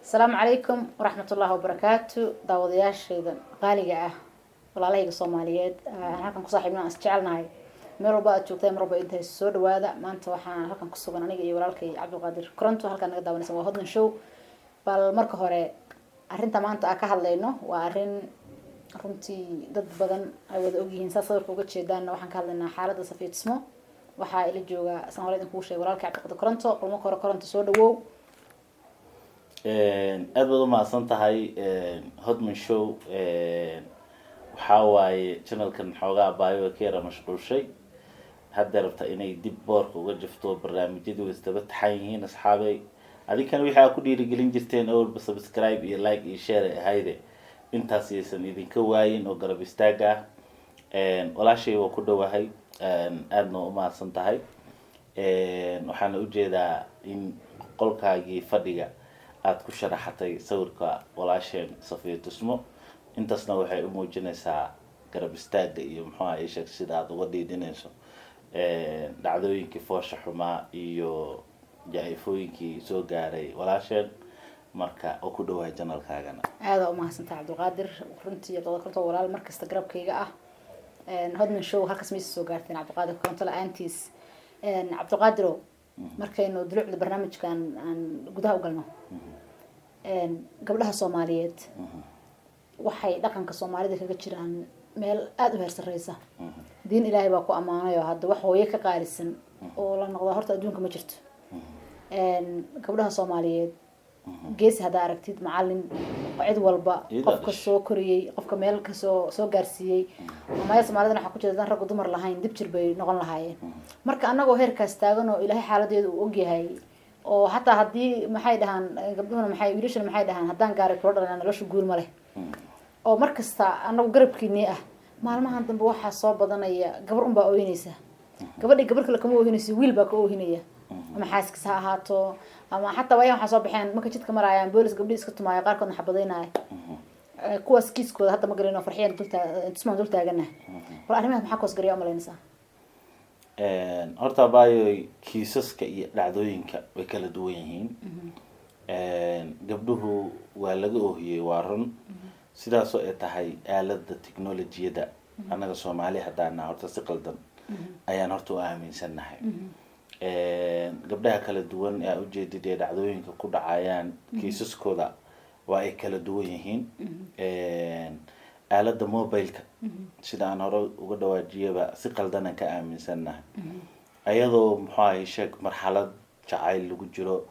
Asalaamu calaykum waraxmatullaahi wabarakaatu. Daawadayaashayda qaaliga ah, walaalahayga Soomaaliyeed, aan halkan ku saaxiibna, aan isjecelnahay, meel walba aad joogtaan, mar walba intahay, soo dhawaada. Maanta waxaan halkan ku sugan aniga iyo walaalkay Cabdiqaadir Koronto. Halkaan naga daawanaysan waa Hodman Show. Bal marka hore, arrinta maanta aan ka hadlayno waa arrin runtii dad badan ay wada ogyihiin. Saa sawirka uga jeedaanna, waxaan ka hadlaynaa xaaladda Safiya Tusmo. Waxaa ila jooga, san hore idinkuu sheegay, walaalkay Cabdiqaadir Koronto. Bal marka hore, Koronto, soo dhawow. Aad baad umahadsan tahay. Hodman Show waxaa waaye channelkan xoogaa baayo ka yara mashquulshay, hadda rabta inay dib boorka uga jafto. Barnaamijyadu way isdaba taxan yihiin. Asxaabey, adinkana wixii aa ku dhiirigelin jirteen awalba, subscribe iyo like iyo share ay ahayde, intaas yaysan idinka waayin oo garab istaaga ah. Walaashay, waa ku dhowahay, aadna waa umahadsan tahay. Waxaana ujeedaa in qolkaagii fadhiga aada ku sharaxatay sawirka walaasheen Safiya Tusmo. Intaasna waxay u muujinaysaa garab istaaga iyo muxuuha isheeg, sida aada uga dhiidhinayso dhacdooyinkii foosha xumaa iyo jaa-ifooyinkii soo gaaray walaasheen. Marka oo ku dhawahay channelkaagana. Aada umahadsantahay, Cabdiqaadir. Runtii Cabdiqaadir Koronto walaal markasta garabkayga ah. Hodman Show halkaas maysa soo gaarteen Cabdiqaadir Koronto la-aantiis. Cabdiqaadirow, markaynu dulucda barnaamijkan aan gudaha u galno, gabdhaha Soomaaliyeed waxay dhaqanka Soomaalida kaga jiraan meel aada u heer sareysa. Diin Ilaahay baa ku ammaanay, oo hadda wax hooyo ka qaalisan oo la noqdaa horta adduunka ma jirto. Gabdhaha Soomaaliyeed geesi haddaa aragtid, macalin, cid walba, qofka soo koriyey, qofka meel kasoo soo gaarsiiyey. Amaya Soomaalidana waxaa ku jira daan raggu dumar lahayn dib jir bay noqon lahaayeen. Marka anagoo heerkaas taagan oo Ilaahay xaaladeedu uu ogyahay, oo hataa haddii, maxay dhahaan gabdhuhuna, maxay wiilashuna, maxay dhahaan, haddaan gaaray kula dhalana nolosha guul ma leh, oo mar kasta anagu garabkiinii ah. Maalmahan dambe waxaa soo badanaya gabar unbaa ooynaysa. Gabadhii gabar kale kama oohinayso, wiil baa ka oohinaya, ama xaaskiis ha ahaato, ama xataa waayan waxaa soo baxeen marka jidka maraayaan boolis gabdhihi iska tumaayo, qaarkoodna xabadaynaya. Kuwaas kiiskooda hadda ma garino. Farxiyan dultaa Tusmaan dul taagana. Bal arrimahaas maxaa koosgariya umalaynaysaa? Horta baayoy, kiisaska iyo dhacdooyinka way kala duwan yihiin. Gabdhuhu waa laga oohiyey, waa run. Sidaasoo ay tahay, aalada technologiyada annaga Soomaali haddaana horta si qaldan ayaan horta u aaminsannahay. Gabdhaha kala duwan ee aa ujeedid ee dhacdooyinka ku dhacayaan, kiisaskooda waa ay kala duwan yihiin. Aalada mobileka, sida aan hore uga dhawaajiyaba, si qaldanaan ka aaminsannahay, ayadoo muxuu ahay sheeg, marxalad jacayl lagu jiro,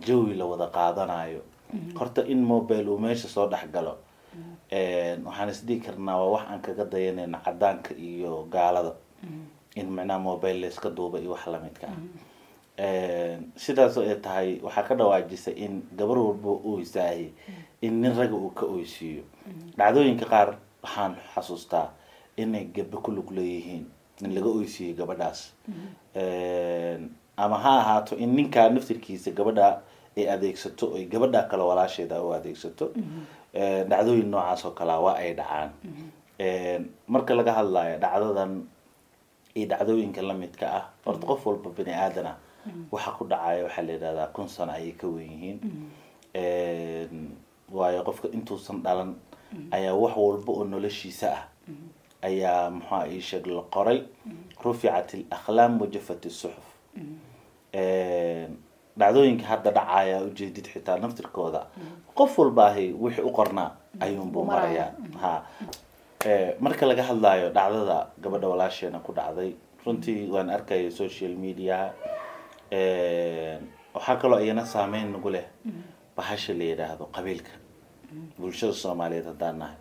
jawi la wada qaadanayo, horta in mobile uu meesha soo dhex galo, waxaan isdhihi karnaa waa wax aan kaga dayanayna cadaanka iyo gaalada, in macnaha mobile layska duuba iyo wax lamidka ah. Sidaasoo ay tahay, waxaa ka dhawaajisay in gabar walba ooysaahi in nin raga uu ka oysiiyo. Dhacdooyinka qaar waxaan xasuustaa inay gabdho ku lug leeyihiin in laga oysiiyo gabadhaas, ama ha ahaato in ninkaa naftirkiisa gabadha ay adeegsato, ay gabadha kale walaasheeda u adeegsato. Dhacdooyin noocaas oo kalea waa ay dhacaan. Marka laga hadlayo dhacdadan iyo dhacdooyinka lamidka ah, horta qof walba bini aadan ah waxa ku dhacaya waxaa la yidhahdaa 1000 sano ayay ka wen yihiin, waayo qofka intuusan dhalan ayaa wax walba oo noloshiisa ah ayaa, muxua ii sheeg, la qoray. Ruficat alaqlaam wajafat isuxuf. Dhacdooyinka hadda dhacaya ujeedid, xitaa naftirkooda qof walbaahi wixii u qornaa ayuunbuu marayaa. Ha, marka laga hadlayo dhacdada gabadha walaasheena ku dhacday, runtii waan arkaya social mediaha. Waxaa kaloo iyana saameyn nagu leh bahasha la yidhaahdo qabiilka. Bulshada Soomaaliyeed haddaan nahay,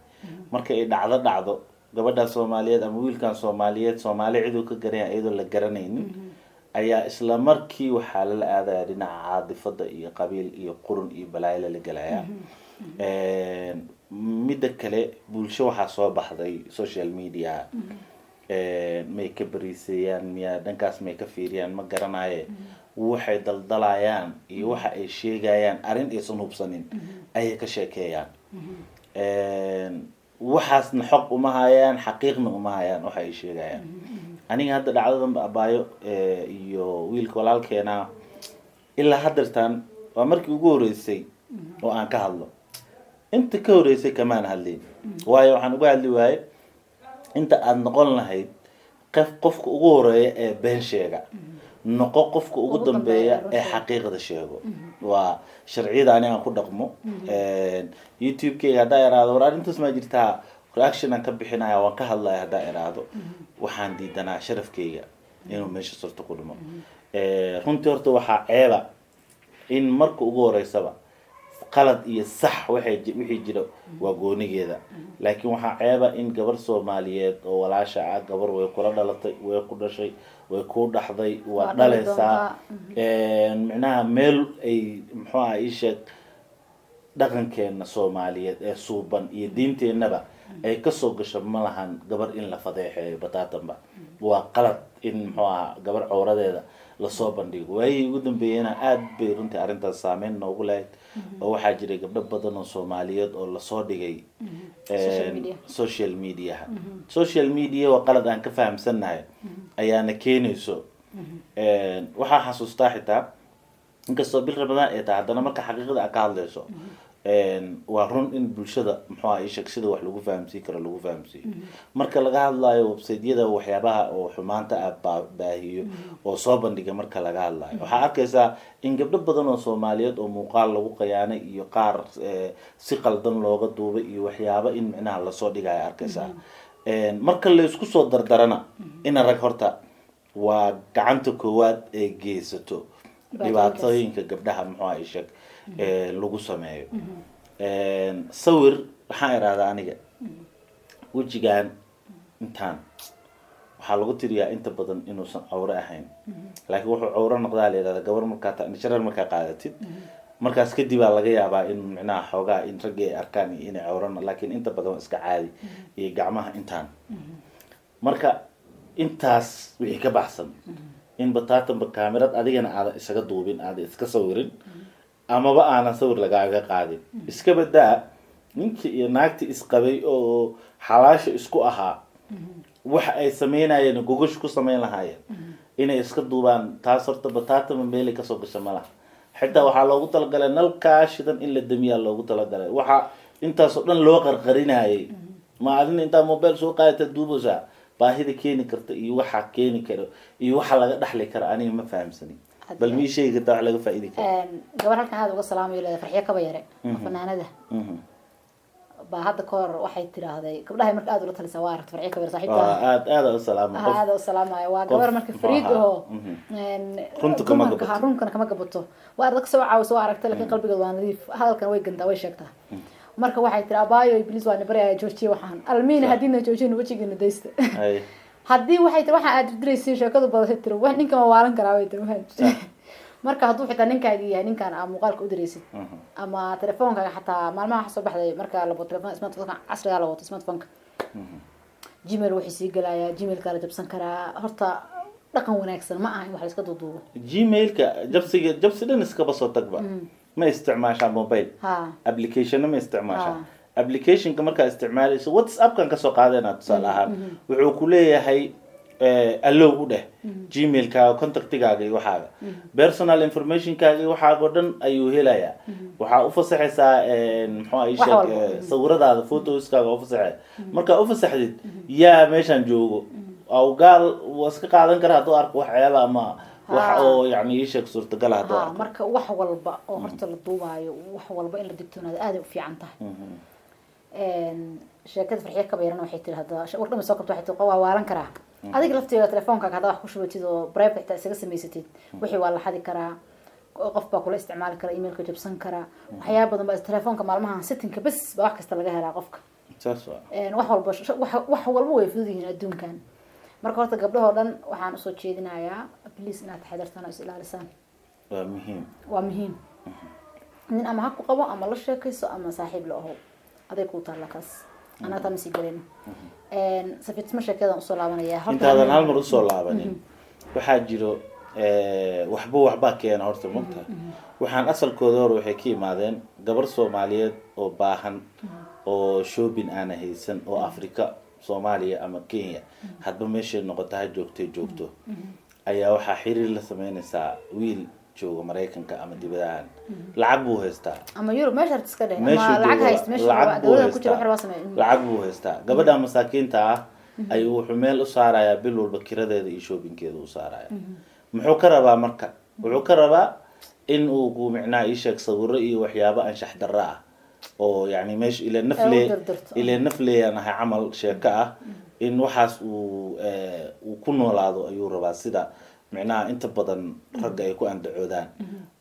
marka ay dhacdo dhacdo gabadha Soomaaliyeed ama wiilkan Soomaaliyeed, Soomaali ciduu ka garanaya iyadoo la garanaynin, ayaa isla markii waxaa lala aadaya dhinaca caadifada iyo qabiil iyo qurun iyo balaayo lala gelaya. Midda kale, bulsho waxaa soo baxday social media may ka bariiseeyaan, miya dhankaas may ka fiiriyaan, ma garanaye, waxay daldalayaan iyo waxa ay sheegayaan arrin aysan hubsanin ayay ka sheekeeyaan. Waxaasna xog uma hayaan, xaqiiqna uma hayaan waxa ay sheegayaan. Aniga hadda dhacdadan abaayo iyo wiilka walaalkeena ilaa haddeertaan waa markii ugu horeysay. oo aan ka hadlo. Inta ka horeysay kamaan hadlin, waayo waxaan uga hadli waaye inta aada noqon lahayd qofka ugu horeeya ee been sheega, noqo qofka ugu dambeeya ee xaqiiqda sheego. Waa sharciyada ani aan ku dhaqmo. YouTube-keyga haddaa iraahdo war arrintaas maa jirtaa, reaction aan ka bixinaya, waan ka hadlaya. Haddaa iraahdo waxaan diidanaa sharafkeyga inuu meesha surto ku dhimo. Runtii horta waxaa ceeba in marka ugu horeysaba qalad iyo sax waxay wixii jira waa goonigeeda, laakiin waxaa ceeba in gabar Soomaaliyeed oo walaasha ah, gabar way kula dhalatay, way ku dhashay, way ku dhaxday, waa dhalaysaa, micnaha meel ay muxuu aha ii sheeg dhaqankeena Soomaaliyeed ee suuban iyo diinteennaba ay kasoo gasho ma lahan gabar in la fadeexeeyo. Bataatanba waa qalad in muxuu ahaa gabar cowradeeda lasoo bandhigo. Waayihii ugu dambeeyena aada bay runtii arrintaas saameyn noogu lahayd, oo waxaa jiray gabdho badan oo Soomaaliyeed oo lasoo dhigay social mediaha. Social media waa qalad aan ka fahamsannahay ayaana keenayso. Waxaa xasuustaa xitaa inkastoo bil Ramadaan ay tahay, haddana marka xaqiiqada aad ka hadlayso waa run in bulshada muxuu aha isheg sida wax lagu fahamsiin karo lagu fahamsiiyo. Marka laga hadlayo website-yada waxyaabaha oo xumaanta ah baahiyo oo soo bandhiga, marka laga hadlayo waxaa arkaysaa in gabdho badan oo Soomaaliyeed oo muuqaal lagu qayaanay iyo qaar si qaldan looga duubay iyo waxyaaba in micnaha lasoo dhigayo arkaysaa. Marka la isku soo dardarana ina rag horta waa gacanta koowaad ee geysato dhibaatooyinka gabdhaha muxuu aha isheg lagu sameeyo. Sawir waxaan irahdaa aniga wejigan intaan waxaa lagu tiriyaa inta badan inuusan cawro ahayn, laakiin wuxuu cawro noqdaa la yihahda gabar markaa nishareer markaa qaadatid, markaas kadib aa laga yaabaa in micnaha xoogaa in raggii ay arkaan iyo inay cawro, laakiin inta badan waa iska caadi iyo gacmaha intaan. Marka intaas wixii ka baxsan in bataatanba kaamirad adigana aadan isaga duubin, aadan iska sawirin, amaba aanan sawir lagaaga qaadin, iska badaa ninkii iyo naagtii isqabay oo xalaasha isku ahaa waxa ay sameynayeen gogash ku sameyn lahaayeen inay iska duubaan, taas horta bataatama meelay kasoo gasha ma laha. Xitaa waxaa loogu talagalay nalkaa shidan in la damiyaa loogu talagalay, waxaa intaasoo dhan loo qarqarinayay. Ma adina intaa mobile soo qaadata duubeysaa, baahida keeni karta iyo waxa keeni karo iyo waxa laga dhaxli karo aniga ma fahamsanin. Bal mii sheegi kartaa wax laga faa'iidi karo? Gabar halkan aada uga salaamayo leeda Farxiyo Kaba Yare oo fanaanada baa hadda ka hor waxay tiraahday gabdhahay marka aada ula talisaa waa aragta Farxiyo Kaba Yare saaxiibta aad aada u salaama. Aada u salaamayo. Waa gabar marka fariid aho, runta kama gabato, runkana kama gabato. Waa ardag soo caawiso waa aragta, laakiin qalbigeed waa nadiif, hadalkan way gantaa, way sheegtaa. Marka waxay tiri abaayo iblis waa nibaraya, joojiye waxaan almiina, haddiina joojin wejigiina daysta. Haddii waxay tiri waxaan aad dirdiraysiin sheekadu badatay, tiri wax ninka ma waalan karaa bay tiri. Marka hadduu xitaa ninkaagi yahay ninkaan aa muuqaalka u diraysid ama telefoonkaaga xataa, maalmaha waxa soo baxday marka la wato telefon smartphone casriga la wato, smartphoneka Gmail wuxuu sii gelayaa, Gmailka la jabsan karaa. Horta dhaqan wanaagsan ma aha in wax la iska duuduubo. Gmailka jabsiga jabsi dhan iskaba soo tagba. Ma isticmaashaa mobile applicationna? Ma isticmaashaa applicationka markaa isticmaalayso WhatsAppkan kasoo qaadayna tusaale ahaan, wuxuu ku leeyahay allow u dheh Gmailkaaga, contactigaaga iyo waxaaga, personal informationkaaga iyo waxaaga oo dhan ayuu helayaa. Waxaa ufasaxaysaa muxuu ii sheeg sawiradaada, photoskaaga ufasaxay. Markaa ufasaxdid yaa meeshaan joogo aw gaal waa iska qaadan kara hadduu arko wax ceeba ama wax oo yani ii sheeg suurtagal hadduu arko. Marka wax walba oo horta la duubaayo, wax walba in la digtoonaado aaday u fiican tahay. Sheekada Farxiyo Kaba Yarana waxay tiri hadda war dhama soo kabto, waxay tiri waa waalan karaa adiga lafteeda telefoonkaaga haddaa wax ku shubatid oo private xitaa isaga samaysatid, wixii waa la xadi karaa, qof baa kula isticmaali kara, emailka jabsan karaa, waxyaaba badan baa telefoonka maalmahan settingka bes baa wax kasta laga helaa qofka. Wax walba wax walba way fudud yihiin adduunkan. Marka horta gabdhahoo dhan waxaan usoo jeedinayaa please inaad taxadartaan oo is ilaalisaan. Waa muhiim. Waa muhiim. Nin ama ha ku qabo ama la sheekayso ama saaxiib la aho, aday kuu taalla taas, annaga taa masii galayno. Safiitisma sheekadan usoo laabanaya. Intaadan hal mar usoo laabanin, waxaa jiro waxba waxbaa keena horta mogtaha. Waxaan asalkooda hore waxay ka yimaadeen gabar Soomaaliyeed oo baahan oo shopping aana haysan oo Africa, Soomaaliya ama Kenya hadba meeshay noqoto ha joogtay joogto, ayaa waxaa xiriir la sameynaysaa wiil Jooga Maraykanka ama dibadahan, lacag buu haystaa. Ama Yurub, meesha harta iska dheh, Meeshuu ama lacag joogo, hayst, meesha lacag buu dowladda ku jira, haystaa. Wax rabaa sameey. Lacag buu haystaa. Gabadha masaakiinta ah ayuu wuxuu meel u saarayaa, bil walba kiradeeda iyo shoppingkeeda u saaraya. Muxuu ka rabaa marka? Wuxuu ka rabaa in uu ku micnaha ii sheeg sawiro iyo waxyaabo anshax darro ah oo yani meesha ila nafle Ay u dirdirto. ila nafleeyaan ahay camal sheeko ah, in waxaas uu ku noolaado ayuu rabaa, sida micnaha inta badan ragga ay ku andacoodaan.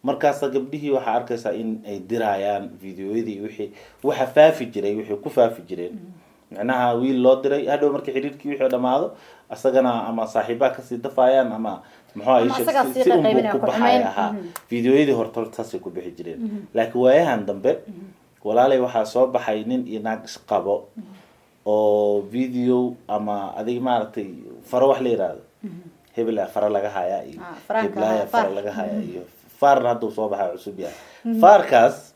Markaasa gabdhihii waxaa arkaysaa in ay dirayaan videoyadii, wixii waxa faafi jiray, wixii ku faafi jireen, micnaha wiil loo diray. Hadhow markii xiriirkii wixii dhamaado, asagana ama saaxiibaha kasii dafayaan ama muxuu ahay Ama asagaa sii si unbuu qaybinaya, ku ku baxaya. xumeyn. Ahaa, videoyadii horta horta saasay ku bixi jireen, laakiin waayahan dambe, walaalay, waxaa soo baxay nin iyo naag isqabo oo video ama adig maaragtay faro wax la yihahdo, hebel fara laga hayaa iyo Ah, faraanka, heblaaya faar. fara laga hayaa iyo faarna hadduu soo baxay cusub yahay faarkaas.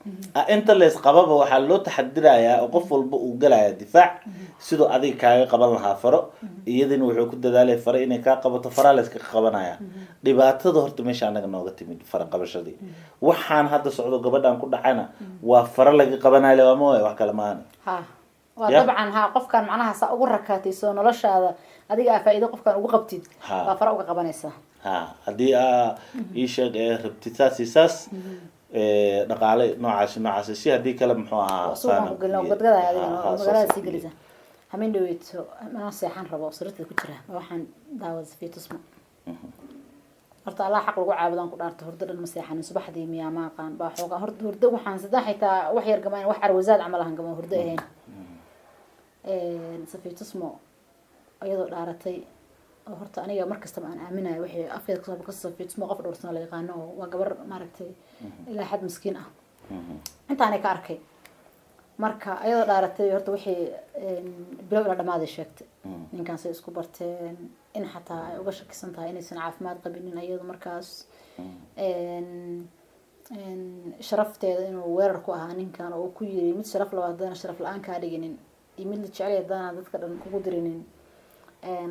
Inta leysqababa waxaa loo taxadirayaa oo qof walba uu galaya difaac siduu adiga kaaga qaban lahaa faro, iyadina wuxuu ku dadaalaya faro inay kaa qabato. Faraa layska qabanaya. Dhibaatada horta meesha anaga nooga timid fara qabashadii. Waxaan hadda socdo gabadhan ku dhacana waa faro laga qabanayo, waa ma wax kale maahane. Ha, waa dabcan. Ha, qofkan macnaha saa ugu rakaatayso noloshaada, adiga aa faa'iido qofkan ugu qabtid, baa fara uga qabanaysaa. Ha, haddii aa ii sheeg ee rabtid saas iyo saas, dhaqaale noocaasi noocaasi si, haddii kale muxuu ahaa Suuqan saana ku gelin oo iyo- gadgadaya adiga ha, ha, oo magaalada saas sii gelisa. Hameen dhaweyto anoo seexan rabo oo sariirta ku jira, waxaan daawada Safiya Tusmo. Horta Allah xaq lagu caabudaan ku dhaarto, hurdo dhan ma seexanin. Subaxdii miyaa ma aqaan baa xoogaa horta hurdo waxaan saddex xitaa wax yar gamaan, wax carwasaad camal ahan gamaan, hurdo ahayn. Safiya Tusmo iyadoo dhaaratay oo horta aniga markastaba aan aaminayo wixii afkeeda kasoo baxo. Safiya Tusmo qof dhowrsan la yaqaano oo waa gabar maaragtay ilaa xad miskiin ah intaanay ka arkay. Marka ayadoo dhaaratay horta wixii bilow ilaa dhamaaday sheegtay, ninkan say isku barteen, in xataa ay uga shakisan tahay inaysan caafimaad qabinin ayadu markaas, sharafteeda inuu weerar ku ahaa ninkan oo uu ku yiri mid sharaf laba haddana sharaf la-aan kaa dhiginin iyo mid la jecel haddana dadka dhan kugu dirinin,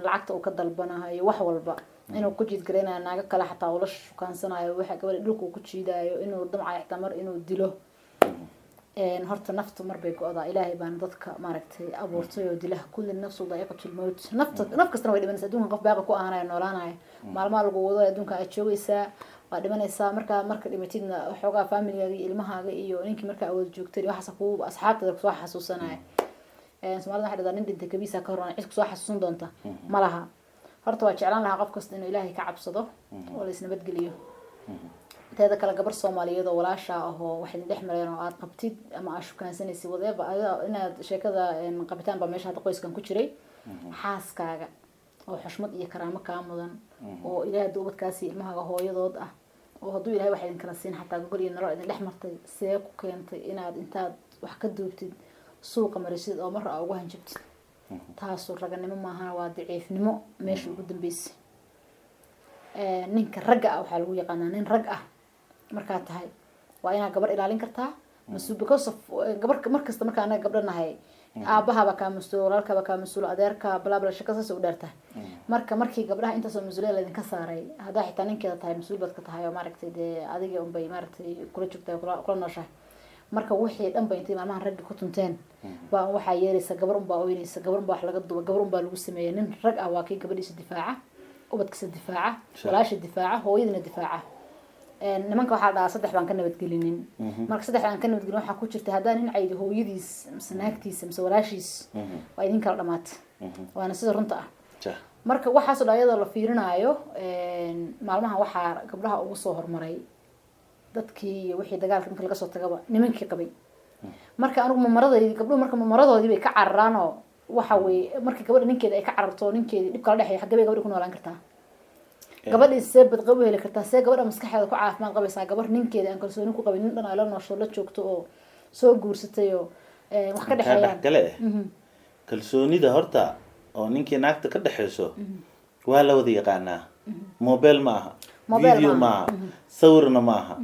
lacagta uu ka dalbanayo, wax walba inuu ku jiidgaraynayo, naago kale xataa ula shukaansanayo, waxa gabadha dhulka uu ku jiidayo, inuu damcayo xitaa mar inuu dilo. Horta naftu mar bay go-daa. Ilaahay baana dadka maaragtay abuurtay oo dilaha. Kulli nafsu daa'iqatul mawt. Nafta naf kastana way dhimanaysaa. Adduunkan qof baaqi ku ahaanayo noolaanayo maalmaha lagu wado adduunka aad joogaysaa, waa dhimanaysaa. Markaa marka dhimatidna, waxoogaa familigaaga iyo ilmahaaga iyo ninkii markaa awood joogtay iyo waxaas ku asxaabtada kusoo xasuusanaya. Soomaalida waxay dhahdaa nin dhintay kabiisa ka horaan cid kusoo xasuusan doonta ma laha. Horta waa jeclaan lahaa qof kasta inuu Ilaahay ka cabsado oo la isnabadgeliyo. Teeda kale, gabar Soomaaliyeed oo walaasha ahoo wax idin dhex mareen oo aad qabtid ama aad shukaansanaysid, whatever, adiga inaad sheekada qabitaan baa meesha hadda qoyskan ku jiray. Xaaskaaga oo xushmad iyo karaamo kaa mudan oo Ilaahay hadduu ubadkaasi ilmahaaga hooyadood ah oo hadduu Ilahay wax idin kala siin xataa gogol iyo nolol idin dhex martay, see ku keentay inaad intaad wax ka duubtid suuqa marisid oo mar aa ugu hanjabtid? Taasu raganimo maahana, waa daciifnimo meesha ugu dambeysay. Ninka ragga ah waxaa lagu yaqaanaa, nin rag ah markaad tahay waa inaad gabar ilaalin kartaa mas, because of gabar markasta markaa anaga gabdho nahay, aabahabaa kaa mas-uul, walaalkabaa kaa mas-uul, adeerka, bla bla, shaka saas u dheertahay. Marka markii gabdhaha intaasoo mas-uuliyad laydinka saaray, haddaa xitaa ninkeeda tahay, mas-uul baad ka tahay oo maaragtay dee adiga unbay maaragtay kula joogtahay, kula nooshahay. Marka wixii dhan ba intay maalmahan ragga ku tunteen baa waxaa yeelaysa gabar unbaa oynaysa, gabar unbaa wax laga duba, gabar unbaa lagu sameeyay. Nin rag ah waa kii gabadhiisa difaaca, ubadkiisa difaaca, walaasha difaaca, hooyadina difaaca. Nimanka waxaa la dhahaa saddex baan ka nabadgelinin. Marka saddex baan ka nabadgelin waxaa ku jirta haddaan nin caydi hooyadiis mise naagtiisa mise walaashiis, waa idin kala dhamaata, waana sida runta ah. Marka waxaasoo dhan iyadoo la fiirinaayo, maalmaha waxaa gabdhaha ugu soo hormaray dadkii iyo wixii dagaalka marka laga soo tagaba nimankii qabay. Marka anigu mamaradaydi gabdhuhu marka mamaradoodii bay ka cararaan oo waxa weye markii gabadha ninkeeda ay ka cararto, ninkeedii dhib kala dhexeeya, xaggee bay gabadhi ku noolaan kartaa? Gabadhii see badqab u heli kartaa? See gabadha maskaxeeda ku caafimaad qabaysaa gabar ninkeeda aan kalsooni ku qabin, nin dhan ay la noosho, la joogto oo soo guursatay oo wax ka Kaa dhexeeyaan? Dhexgale eh, kalsoonida horta oo ninkii naagta ka dhexeyso waa la wada yaqaanaa. Mobile ma aha, Mobile video ma ma aha, sawirna ma aha.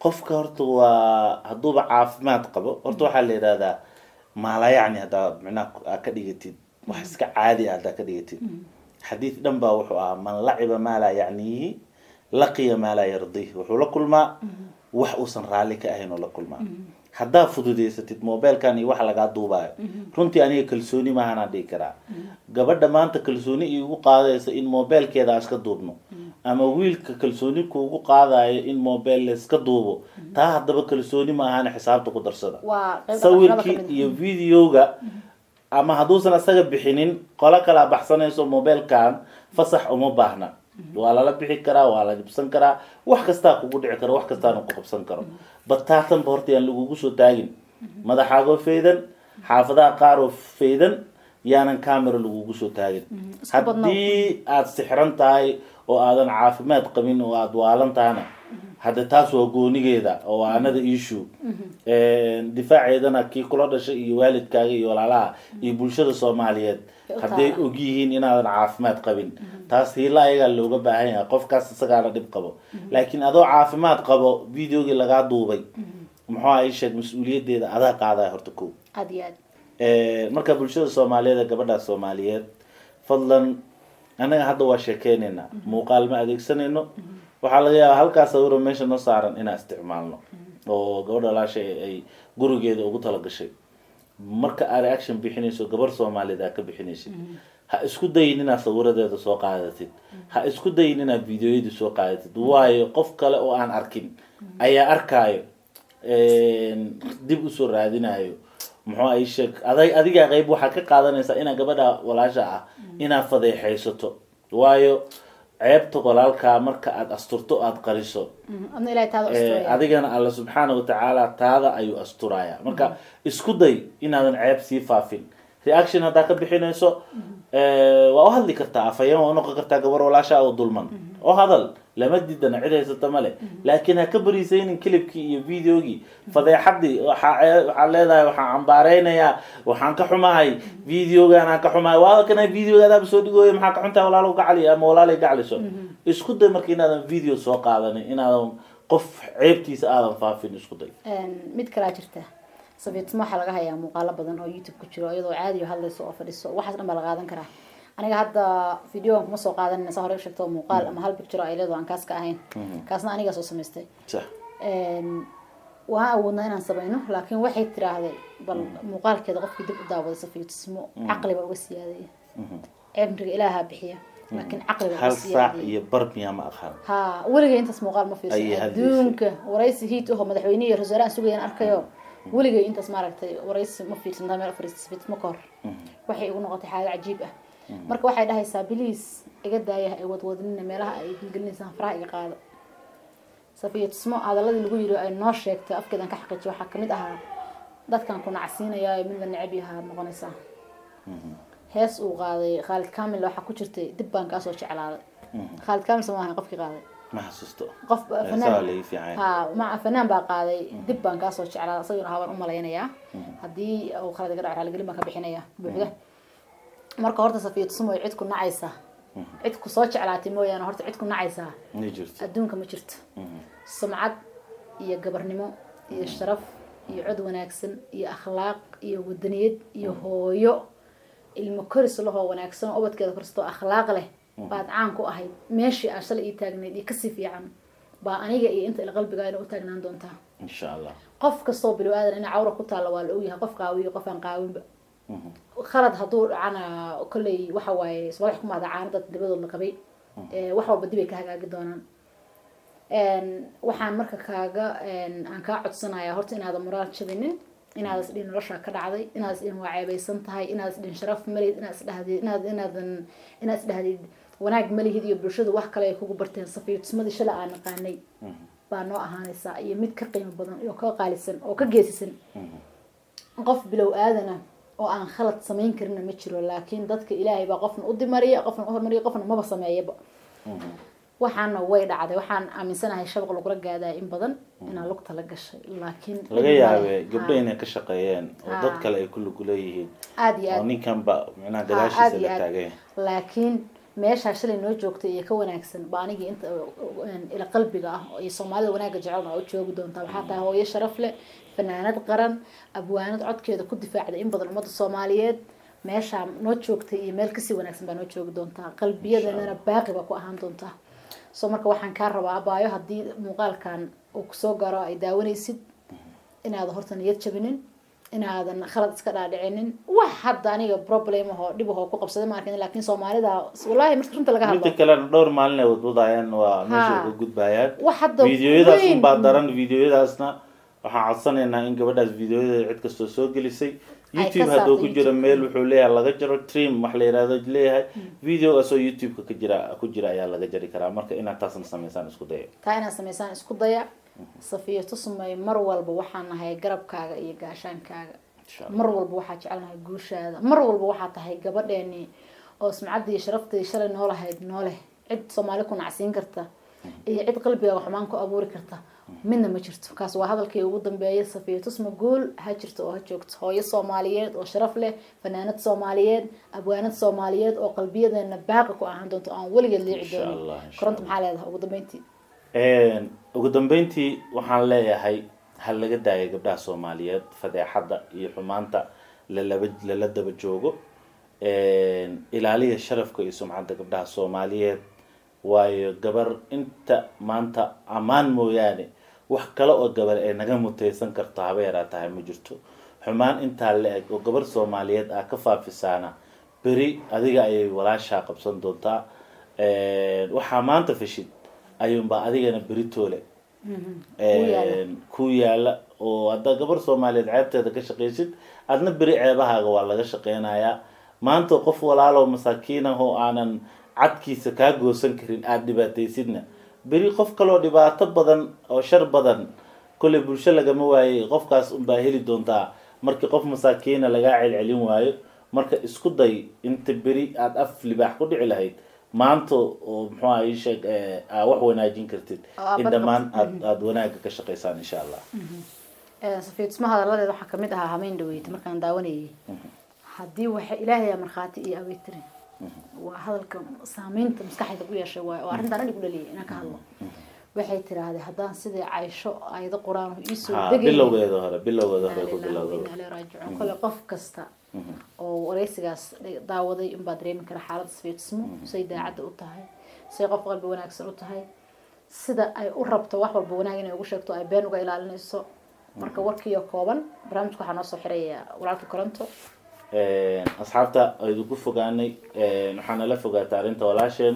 Qofka horta waa hadduuba caafimaad qabo, horta waxaa la yidhahdaa maala yacni haddaa micnaha aa ka dhigatid wax iska caadi ah haddaa ka dhigatid. Xadiid dhan baa wuxuu ahaa man laciba maa laa yacniihi. Laqiya maa laa yardih, wuxuu la kulmaa wax uusan raalli ka ahayn oo la kulmaa. Haddaa fududeysatid mobilkan iyo waxa lagaa duubaayo, runtii aniga kalsooni maahanaan dhihi karaa. Gabadha maanta kalsooni iigu qaadaysa in mobilkeeda aan iska duubno, ama wiilka kalsooni kuugu qaadayo in mobile layska duubo, taa haddaba kalsooni ma ahana, xisaabta ku darsada. Waa qayb dhaqanxumada ka Sawirkii mid ah. iyo videoga, ama hadduusan asaga bixinin, qolo kalaa baxsanayso. Mobilkan fasax uma baahna, waa lala bixi karaa, waa la jibsan karaa, wax kastaa kugu dhici karo, wax kastaana ku qabsan karo. Bataatanba horta yaan lagugu soo taagin madaxaagoo faydan, xaafadaha qaar oo faydan yaanan camera lagugu soo taagin. Isku badnow. Haddii aad sixran tahay oo aadan caafimaad qabin oo aada waalan tahana, hadda taas waa goonigeeda oo waa another issue. Difaaceedana kii kula dhashay iyo waalidkaaga iyo walaalaha iyo bulshada Soomaaliyeed Way u hadday taalaa. og yihiin inaadan caafimaad qabin, taas hiila ayagaa looga baahan yahay, qofkaas isagaana dhib qabo. Laakiin adoo caafimaad qabo videogii lagaa duubay, muxuu ahaa, ii sheeg, mas-uuliyaddeeda adaa qaadaya horta ko. Aada iyo aad. Marka bulshada Soomaaliyeed ee gabadha Soomaaliyeed, fadlan, annaga hadda waa sheekeynaynaa, muuqaal ma adeegsanayno. Waxaa laga yaabaa halkaas sawiro meesha noo saaran inaan isticmaalno oo gabadha walaasha ay gurigeeda ugu talagashay. Marka aad reaction bixinayso, gabar Soomaaliyeed aad ka bixinaysid, ha isku dayin inaad sawiradeeda soo qaadatid, ha isku dayin inaad videoyadii soo qaadatid, waayo qof kale oo aan arkin ayaa arkaayo, dib usoo raadinayo. Muxuu ay sheeg, aday adigaa qayb waxaa ka qaadanaysaa inaad gabadha walaasha ah inaad fadeexaysato, waayo ceebta walaalkaa marka aad asturto, aada qariso, Adna Ilahay taada asturaya. Adigana Alla subxaana watacaala taada ayuu asturaya. Marka isku day inaadan ceeb sii faafin. Reaction haddaa ka bixinayso, waa u hadli kartaa, afhayeen waa unoqon kartaa gabar walaasha oo dulman oo hadal lama diidana, cid haysata male, laakiin ha ka bariisaynin clipkii iyo videogii fadeexadii. Waxaa leedahay, waxaan cambaareynayaa, waxaan ka xumahay videogan, aan ka xumahay, waa kana videogaadaaba soo dhigooya, maxaa ka xuntahay walaalow gacali ama walaalay gacliso? Isku day marka inaadan video soo qaadanin, inaadan qof ceebtiisa aadan faafin, isku day. Mid kalaa jirta. Safiitismo waxaa laga hayaa muuqaalo badan oo YouTube ku jiro, iyadoo caadi oo hadlayso oo fadhiso. Waxaas dhan baa la qaadan karaa. Aniga hadda videogan kuma soo qaadanina, saa hore u sheegto, muuqaal ama hal picture ay leedaho aan kaas ka ahayn, kaasna anigaa soo samaystay. Waan awoodnaa inaan samayno, laakiin waxay tiraahday bal muuqaalkeeda qofkii dib u daawaday Safiitismo caqli baa uga siyaadaya. Cimriga Ilaaha bixiya, laakiin caqli baa uga Hal saac siyaadaya. iyo bar miyaa? Ma aqaan. Ha, weligay intaas muuqaal ma fiirsan. Ayay hadlaysay. Adduunka waraysi hiit aho madaxweynihi iyo rasaarahan sugayaan arkayo, weligay intaas maaragtay waraysi ma fiirsan. Intaan meel fariista Safiitismo ka hor waxay igu noqotay xaalad cajiib ah. Marka waxay dhahaysaa, "Please, iga daaya, ay wadwadnina, meelaha ay gelgelinaysaan faraha iga qaado." Safiya Tusmo hadaladii lagu yiri ay noo sheegtay, afkeedan ka xaqiijiyay, waxaa kamid ahaa, "Dadkan ku nacsiinayaa, mid la neceb yahaa noqonaysaa." Hees uu qaaday Khaalid Kamil waxaa ku jirtay, "Dib baan kaasoo jeclaaday." Khaalid Kamil sama ahayn qofkii qaaday? Ma xasuusto. Qof Heesaha fanaan laga fiican yahay. Ha, maca fanaan baa qaaday "Dib baan kaasoo jeclaaday", isaguna habaan u malaynayaa. Haddii uu khalad iga dhaco, raaligelin baan ka bixinaya buuxda. Marka horta Safiya Tusmo ay cid ku nacaysaa, cid ku soo jeclaatay mooyaane, horta cid ku nacaysaa Ma jirto. adduunka ma jirto. Sumcad iyo gabarnimo iyo sharaf iyo cod wanaagsan iyo akhlaaq iyo wadaniyad iyo hooyo ilmo koris lahoo wanaagsan oo ubadkeeda korstoo akhlaaq leh baad caan ku ahayd. Meeshii aan shalay ii taagnayd iyo kasii fiican baa aniga iyo inta ila qalbiga ina u taagnaan doontaa. Insha Allah. Qof kastoo bilo aadan ina cawra ku taalla waa la ogyahay, qof qaawiyo qof aan qaawinba. Khalad hadduu dhacana, kolley waxa waaye Soomali ku mahda caanada dabadood la qabay. Wax walba dib ay ka hagaagi doonaan. Waxaan marka kaaga aan kaa codsanayaa horta inaadan moraal jabinin, inaad isdhihin noloshaa ka dhacday, inaad isdhihin waa ceebaysan tahay, inaad isdhihin sharaf malihid, inaad isdhahdid inaad inaadan inaad isdhahdid wanaag malihid iyo bulshadu wax kale ay kugu barteen. Safiyo Tusmadii shalay aan naqaanay baa noo ahaanaysaa iyo mid ka qiimo badan iyo ka qaalisan oo ka geesisan. Qof bilow aadana oo aan khalad samayn karina ma jiro, laakiin dadka Ilaahay baa qofna u dimariya, qofna u hormariya, qofna maba sameeyaba. Waxaana way dhacday. Waxaan aaminsanahay shabaq lagula gaadaya in badan inaa lugta la gashay, laakiin Laga dhib yaabe male. gabdho inay ka shaqeeyeen oo dad kale ay ku lug leeyihiin Aada iyo oo aad. ninkanba micnaha aad gadaashiisa iyo la aad. taagan yahay. Laakiin meeshaa shalay noo joogtay iyo ka wanaagsan baa anigii inta ila qalbiga ah iyo Soomaalida wanaagga jecelna waa u joogi doontaa. Waxaa tahay hooyo sharaf leh, fanaanad qaran, abwaanad codkeeda ku difaacday in badan ummadda Soomaaliyeed. Meeshaa noo joogtay iyo meel kasii wanaagsan baa noo joogi doontaa, qalbiyadanana baaqi baa ku ahaan doontaa. So marka waxaan kaa rabaa, abaayo, haddii muuqaalkan uu kusoo gaaro, ay daawanaysid, inaadan horta niyad jabinin, inaadan khalad iska dhaadhicinin. Wax hadda aniga problem ahoo dhib ahoo ku qabsaday ma arkin, laakiin Soomaalida, wallahi, marka runta laga hadlo. Midda kalena dhowr maalin ay wadwadayaan, waa meesha uga gudbayaan. Wax hadda Videoyadaas weyn unbaa daran. Videoyadaasna waxaan codsanaynaa in gabadhaas videoyada cid kastoo soo gelisay ay ka YouTube hadduu saarto ku jiro YouTube. Meel wuxuu leeyahay laga jaro, trim wax la yihahdo leeyahay. Videogaasoo YouTube-ka ka jira ku jira ayaa laga jari karaa. Marka inaad taasna samaysaan isku daya. Taa inaad samaysaan isku daya. Safiya Tusmay, mar walba waxaan nahay garabkaaga iyo gaashaankaaga. Insha Allah. Mar walba waxaa jecelnahay guushaada. Mar walba waxaa tahay gabadheeni oo sumcaddii iyo sharaftii shalay noolahayd nooleh. Cid Soomaali ku nacsiin karta iyo cid qalbigaaga xumaan ku abuuri karta midna ma jirto. Kaas waa hadalkii ugu dambeeyay. Safiya Tusma guul ha jirto oo ha joogto, hooyo Soomaaliyeed oo sharaf leh, fanaanad Soomaaliyeed, abwaanad Soomaaliyeed oo qalbiyadeena baaqi ku ahaan doonto, aan weligeed liici Insha doonin. Allah, insha Koronta, Allah. maxaa leedahay ugu dambeyntii? Ugu dambeyntii waxaan leeyahay, ha laga daayo gabdhaha Soomaaliyeed fadeexadda iyo xumaanta lala daba joogo. Ilaaliya sharafka iyo sumcadda gabdhaha Soomaaliyeed, waayo gabar inta maanta ammaan mooyaane wax kale oo gabar ay naga mutaysan karto haba yaraa tahay ma jirto. Xumaan intaa la eg oo gabar Soomaaliyeed ah ka faafisaana, beri adiga ayay walaashaa qabsan doontaa. Waxaa maanta fashid ayuunbaa adigana beri toole Ku yaala. Ku yaala. Oo haddaa gabar Soomaaliyeed ceebteeda ka shaqaysid, adna beri ceebahaaga waa laga shaqeynayaa. Maanta qof walaalow masaakiin ah oo aanan cadkiisa kaa goosan karin aada dhibaataysidna, beri qof kaloo dhibaato badan oo shar badan, kolley bulsho lagama waayey, qofkaas unbaa heli doontaa markii qof masaakiina lagaa celcelin waayo. Marka isku day inta beri aada af libaax ku dhici lahayd, maanta oo muxuu ahaa ii sheeg aa wax wanaajin kartid Oo aad in bad dhammaan qabtid. Aad wanaagga ka shaqaysaan, insha Allah. Safiya Tusma hadalladeeda waxaa kamid ahaa hameen dhaweyta markaan daawanayay, haddii waxa Ilaahay markhaati iyo aweytiri, waa hadalka saameynta maskaxdayda ku yeeshay waayo oo arrintan anigu dhaliyay inaan ka hadlo. Waxay tiraahday, haddaan sidii Caysho aayado Qur-aan iisoo degay Bilowgeeda hore ku bilowda. Inna ilaihi raajicuun. Kole qof kasta oo wareysigaas daawaday unbaa dareemi kara xaaladda Safiya Tusmo, say daacadda u tahay, say qof qalbi wanaagsan u tahay, sida ay u rabto wax walba wanaag inay ugu sheegto, ay been uga ilaalinayso. Marka warkiiyo kooban, barnaamijka waxaa noo soo xiraya walaalka Koronto. Asxaabta idinku fogaanay, waxaa nala fogaatay arrinta walaasheen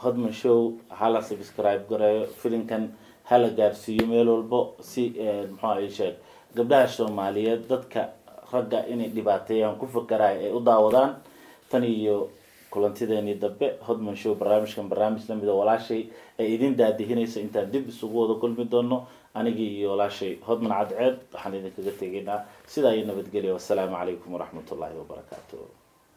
Hodman Show. Hala subscribe gareeyo filimkan, hala gaarsiiyo meel walbo, si muxuu ahay sheeg gabdhaha Soomaaliyeed dadka ragga inay dhibaateeyaan ku fakaraya ay u daawadaan. Tan iyo kulantideenii dambe, Hodman Show, barnaamijkan barnaamij lamid oo walaashay ay idin daadihinaysa, intaan dib isugu wada kulmi doono, anigii iyo walaashay Hodman Cadceed waxaan idinkaga tegaynaa sidaa iyo nabadgelya. Wassalaamu calaykum waraxmatullaahi wabarakaatu.